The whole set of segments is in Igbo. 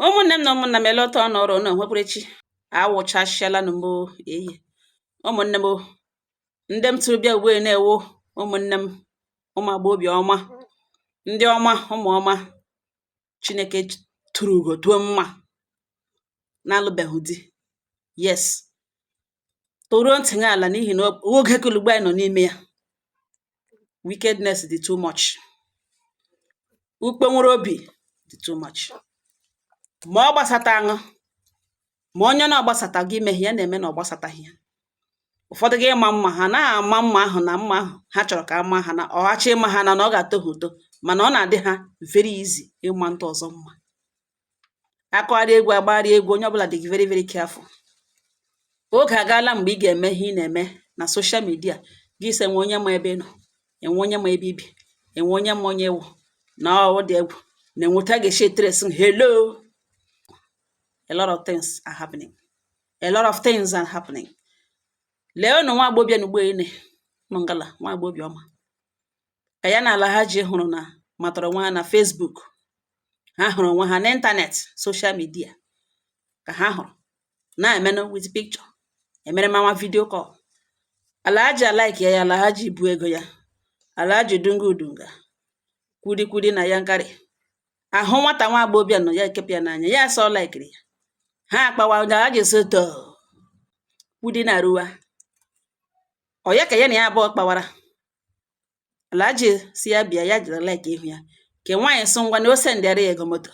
Ụmụnne m na ụmụnna m, ele otu ọ nọrọ unu nwekwarechi awụchasịala nụ mbụ eyi. Ụmụnne m, ndị m tụrụ bịa ugbu a na-ewu, ụmụnne m, ụmụ agbọghọbịa ọma, ndị ọma, ụmụ ọma Chineke tụrụ ugo tụọ mma na-alụbeghị di. Yes, tụruo ntị gị ala, n'ihi na oge kulugbo anyị nọ n'ime ya, wickedness dị too much, ukpe nwere obi dị too much. Ma ọ gbasata aṅụ, ma onye na ọgbasata gị imehie ya na-eme na ọ gbasataghị ya. Ụfọdụ gị ịma mma, ha naghị ama mma ahụ na mma ahụ ha chọrọ ka ama ha na ọghachi ịma ha na ọ ga-atọ ha ụtọ, mana ọ na-adị ha very easy ịma ndị ọzọ mma. Akụgharị egwu, agbagharị egwu, onye ọbụla dị very very careful. Oge agaala mgbe ị ga-eme ihe ị na-eme na social media gị sị enwe onye ma ebe ị nọ, enwe onye ma ebe ibi, enwe onye ma onye ewu na ọ dị egwu na enweta ga-esi etresi. Hello, a lot of things are happening, a lot of things are happening. Lee unu, nwa agbọghọbịa na ugbo ene nọ ngala, nwa agbọghọbịa ọma ka ya na Alhaji hụrụ na matara onwe ha na Facebook. Ha hụrụ onwe ha n'ịntanetị, social media ka ha hụrụ na-emenụ with picture, emere mama video call. Alhaji alike ya, Alhaji bu ego ya, Alhaji dunga udunga, kwudi kwudi na ya nkarị ahụ. Nwata nwa agbọghọbịa nọ ya ekepụ ya n'anya, ya sọ likeri ya. Ha akpawa, Alhaji so too kwudi na ruwa ọ ya ka ya na ya abụọ kpawara. Alhaji si ya bịa, ya jere like ihu ya ke nwaanyị sị ngwa na o sendịara ya ego moto.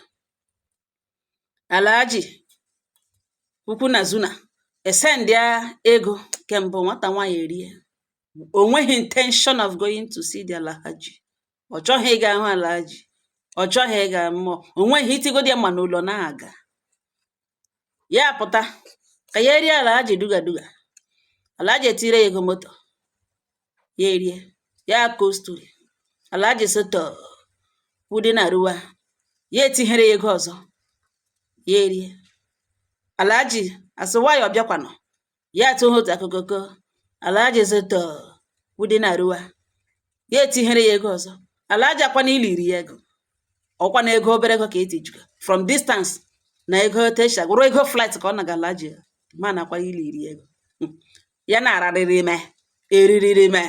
Alhaji ukwu na zuna esendịa ego kembụ, nwata nwaanyị erie. O nweghị intention of going to see the Alhaji. Ọ chọghị ịga hụ Alhaji, ọ chọghị ịga mmụọ. O nweghị itigodi ya ma n'ụlọ na-aga ya pụta ka ya erie. Alhaji duga duga, Alhaji etire ya ego moto, ya erie ya kosturi. Alhaji soto kwudi na ruwa, ya etinyere ya ego ọzọ, ya erie. Alhaji asị nwayọ bịakwanụ, ya atụghị otu akụkọ. Alhaji soto kwudi na ruwa, ya etinyere ya ego ọzọ. Alhaji akwa na iliri ya ego ọkwa na ego obere ego ka etijuga from distance na ego tesha gwụrụ ego flight ka ọ naga. Alhaji ma nakwa iliri ya ego ya na-ararịrị ime eririri ime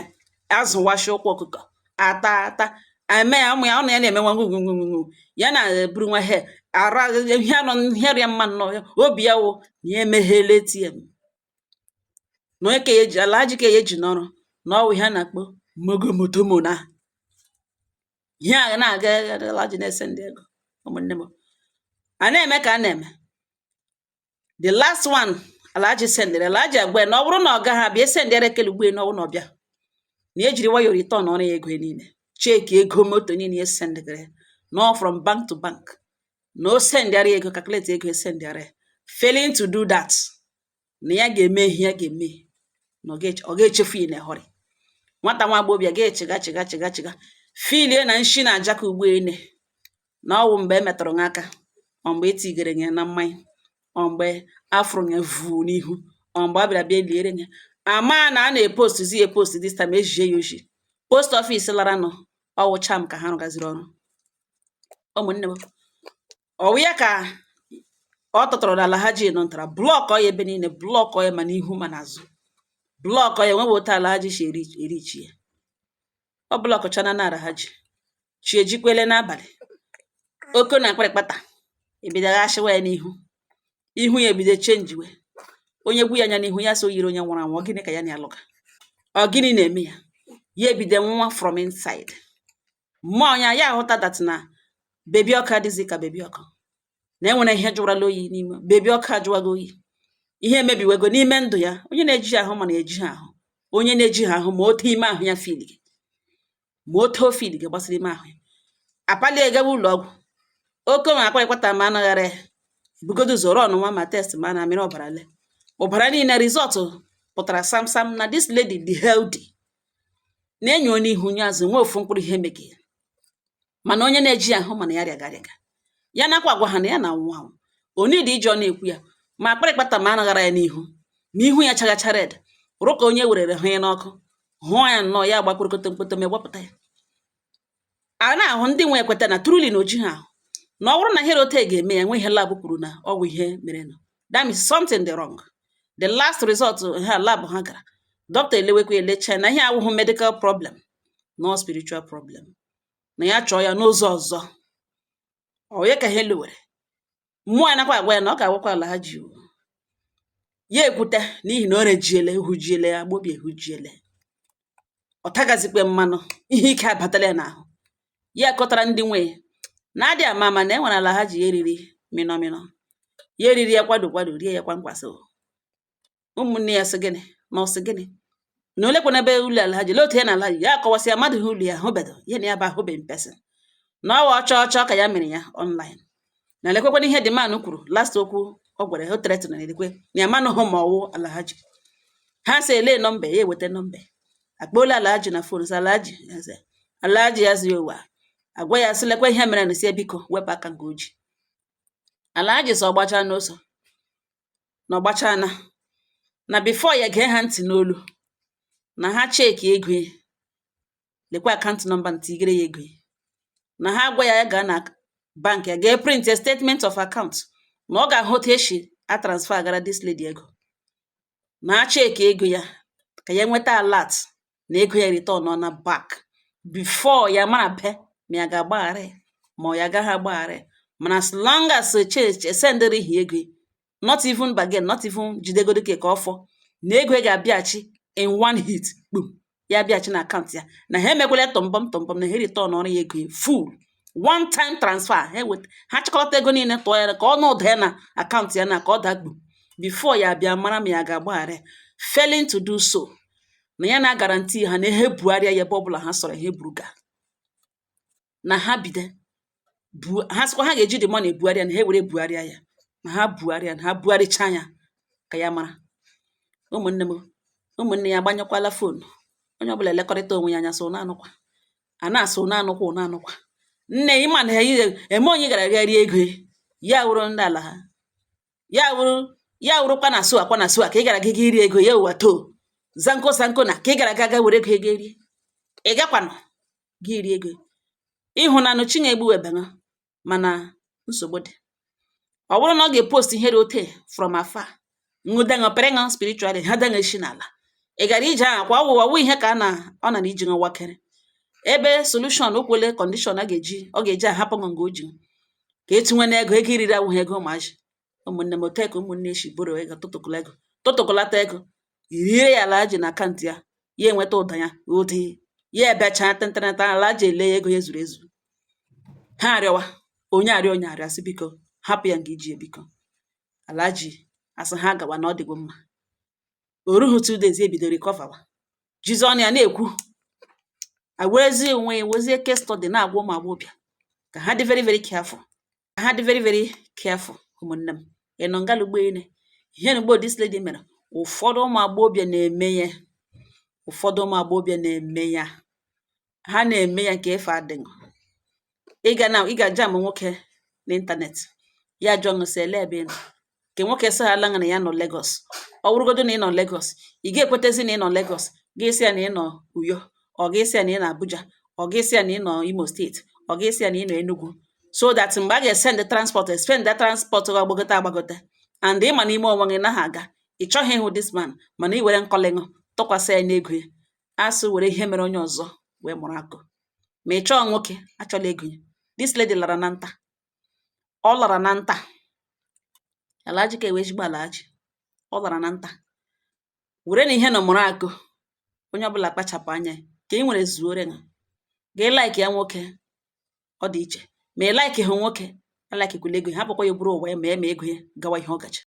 azụ washi ụkwụ ọkụkọ ata ata eme ya ụmụ ya ọ na ya na-eme nwa ngwungwungwungwu ya na-eburu nwa he ara ihe anọ ihe rịa mma nnọọ. Obi ya wụ na ya emeghela ATM na onye ka ya eji Alhaji ka ya eji n'ọrụ na ọwụ ihe a na-akpọ mogomotomo na ihe a na-aga. Alhaji na-ese ndị ego. Ụmụnne m, a na-eme ka a na-eme. The last one Alhaji sendịrị, Alhaji agwa ya na ọ bụrụ na ọ gaghị abịa, esendịara ekele ugbu na ọ bụrụ na ọ bịa na ejiri nwayọ return ọrụ ya ego ya niile, check ego moto niile ya sendịgara ya no from bank to bank, na o sendịara ya ego, calculate ego esendịara ya. Failing to do that, na ya ga-eme ihe ya ga-eme, na ọ ga-echefu ya na hurry. Nwata nwa agbọghọbịa ga-echega chega chega chega filie na nshi na ajaka ugbu ene na ọwụ mgbe e metụrụ ya aka, ọ mgbe etigere ya na mmanya, ọ mgbe afụrụ ya vuu n'ihu, ọ mgbe a bịara bịa liere ya ama na a na-epost zi epost. This time ejie ya oshi post office lara nụ ọwụ cham ka ha rụgaziri ọrụ. Ụmụnne m, ọwụ ya ka ọ tụtụrụ na Alhaji nọ ntara block ya ebe niile, block ya ma n'ihu ma n'azụ, block ya. Enweghị otu Alhaji si erichi ya. Ọ blockchana na Alhaji chi ejikwele n'abalị oko na akpịrịkpata ebido ghasịwa ya n'ihu ihu ya, ebido chenjiwe. Onye gwu ya anya n'ihu ya so yiri onye nwụrụ anwụ. Ọ gịnị ka ya na alụga? Ọ gịnị na-eme ya? Ya ebido nwa from inside mmụọ ya, ya ahụta that na baby ọkụ adịghịzị ka baby ọkụ, na enwere ihe jụrụla oyi n'ime baby ọkụ, ajụwago oyi. Ihe emebiwego n'ime ndụ ya. Onye na-eji ahụ mana eji ha ahụ, onye na-eji ha ahụ ma otu ime ahụ ya feel gị, ma otu o feel gị gbasara ime ahụ ya. Apali gawa ụlọ ọgwụ oke ma akparịkpata ma anaghara ya bugodo ụzọ run nwa ma test ma na amịrị ọbara, lee ọbara niile. Result pụtara sam sam na this lady dị healthy, na-enyo n'ihu nye azụ nwe ofu mkpụrụ ihe mege ya. Mana onye na-eji ahụ mana ya rịaga rịaga ya nakwa agwa ha na ya na-anwụ anwụ onidi iji ọ na-ekwu ya ma akpịrịkpata ma anaghara ya n'ihu ma ihu ya chaghacha red rụ ka onye werere hụ ya n'ọkụ hụọ ya nnọọ, ya gbakpụrụkọta mkpọtọ ma ewepụta ya. A na-ahụ ndị nwe ekweta na truly na oji ha ahụ na Na ọ bụrụ na ihe ote ga-eme ya, enwe ihe lab kwuru na ọ bụ ihe mere nụ, that means something dị wrong. The last result ha lab ha gara, dọkịta elewekwa elecha na ihe awụghị medical problem, no spiritual problem, na ya chọọ ya n'ụzọ ọzọ. Ọ ya ka ihe lewere mmụọ ya nakwa agwa ya na ọ ga-awụkwa ala ha ji ya ekwute, n'ihi na o rejiele, ehujiele ya, agbobi ehujiele, ọ tagazikwe mmanụ, ihe ike abatala ya n'ahụ. Ya kọtara ndị nwe na adị ama ama na e nwere ala ha ji eriri mịnọ mịnọ, ya eriri ya kwado kwado, rie ya kwamkwasị. Ụmụnne ya sị gịnị na ọ sị gịnị na olekwana ebe ụlọ ala ha ji lee otu ya na ala ji ya akọwasị ya mmadụ ha ụlọ ya hụbedo ya na ya bụ ahụbe in person, na ọwa ọchọ ọchọ ka ya mere ya online, na lekwekwana ihe the man kwuru last okwu ọ gwara ya, o threaten na elekwe na ya manụ hụ ma ọwụ ala ha ji. Ha sị ele nọmba ya, eweta nọmba, akpọola Alhaji na phone, sị Alhaji eze Alhaji ya zi ụwa agwa ya sị lekwa ihe mere na sie, biko wepụ aka nke oji. Alhaji sị ọgbacha n'ụzọ na ọgbachana na before ya gee ha ntị n'olu na ha check ego ya, lekwa account number ntigere ya ego ya, na ha gwa ya ya gaa na bank ya gee print a statement of account, na ọ ga-ahụ otu esi a transfer gara this lady ego, na ha check ego ya ka ya nweta alert na ego ya return nọ na back before ya mara be ma ya ga-agbaghara ya ma ọ ya agaghị agbaghara ya. Mana as long as church esendịrị ihe ego, not even bargain, not even jidegodo ka ọfọ na ego ya ga-abịaghachi in one hit kpum, ya bịaghachi na account ya, na ha emekwala tọmbọm tọmbọm, na ha return ọrụ ya ego ya full one time transfer. Ha eweta, ha chịkọlọta ego niile tụọ ya ka ọ nụ ụda ya na account ya na ka ọ daa kpum before ya bịa mara ma ya ga-agbaghara ya. Failing to do so, na ya na guarantee ha na ihe bugharịa ya ebe ọbụla ha sọrọ ihe buruga na ha bido bu ha sịkwa ha ga-eji the money ebugharịa, na ha were bugharịa ya, na ha bugharịa, na ha bugharịcha ya ka ya mara. Ụmụnne m, ụmụnne ya agbanyekwala phone, onye ọbụla elekọrịta onwe ya anya, so na-anụkwa a na-asụ na-anụkwa na-anụkwa nne ịma na eme onye gara ga rie ego ya wụrụ ndị ala ha, ya wụrụ ya wụrụkwa na so akwa na so a ka ị gara gị iri ego ya ụwa too zanko zanko, na ka ị gara aga were ego ego rie, ị gakwanụ gị rie ego ịhụnanụ chi na-egbuwebeghị. Mana nsogbu dị, ọ bụrụ na ọ ga-epost ihe dị ote from afar, ṅụdeṅụ pịrịṅụ spiritually, ha deṅụ esi n'ala ị gara ije ahụ kwa ọwụwa ọwụ ihe ka a na ọ na iji nwakere ebe solution okwele condition a ga-eji ọ ga-eji ahapụ nga o ji ka etinwe na ego ego iriri awụghị ego ụmụazị. Ụmụnne m, ote ka ụmụnne esi boro ego, tụtụkụla ego, tụtụkụlata ego rie ya ala ji na account ya, ya enweta ụda ya ụdị ya ebecha tịntịrịta ala ji ele ya ego ya zuru ezu. Ha arịọwa onye arịọ, onye arịọ asị biko hapụ ya nga iji ya, biko. Ala ji asị ha gawa na ọ dịgo mma. O rughị 2 days ebido recover jizi ọnụ ya na-ekwu werezie onwe ya wezie case study na-agwa ụmụ agbọghọbịa ka ha dị very very careful, ka ha dị very very careful. Ụmụnne m, ị nọ ngalugbo ine ihe na ugbo this lady mere, ụfọdụ ụmụ agbọghọbịa na-eme ya, ụfọdụ ụmụ agbọghọbịa na-eme ya, ha na-eme ya nke efe adịghị. Ị ga na ị ga-jam nwoke n'internet, ya jụọ ṅụ sị ele ebe ị nọ, nke nwoke sị ha la na ya nọ Lagos. Ọ bụrụgodu na ị nọ Lagos, ị ga-ekwetezi na ị nọ Lagos, gị sị ya na ị nọ Uyo, ọ gị sị ya na ị nọ Abuja, ọ gị sị ya na ị nọ Imo State, ọ gị sị ya na ị nọ Enugu, so that mgbe a ga-esend transport, spend that transport ga-agbagote agbagote. And ịma n'ime onwe gị naghị aga, ị chọghị ịhụ this man, mana ị were nkọlịṅụ tụkwasị ya n'ego ya, asị were ihe mere onye ọzọ wee mụrụ akụ. Ma ị chọọ nwoke achọla ego ya. This lady lara na nta, ọ lara na nta. Alhaji ka ewe ezigbo alhaji, ọ lara na nta were na ihe na mụrụ akụ. Onye ọbụla kpachapụ anya ka ị nwere zuore ṅụ gị like ya nwoke ọ dị iche, ma ị like hụ nwoke alikekwala ego ya, hapụkwa ya bụrụ ụwa ya ma ya ma ego ya gawa ihe ọ gacha.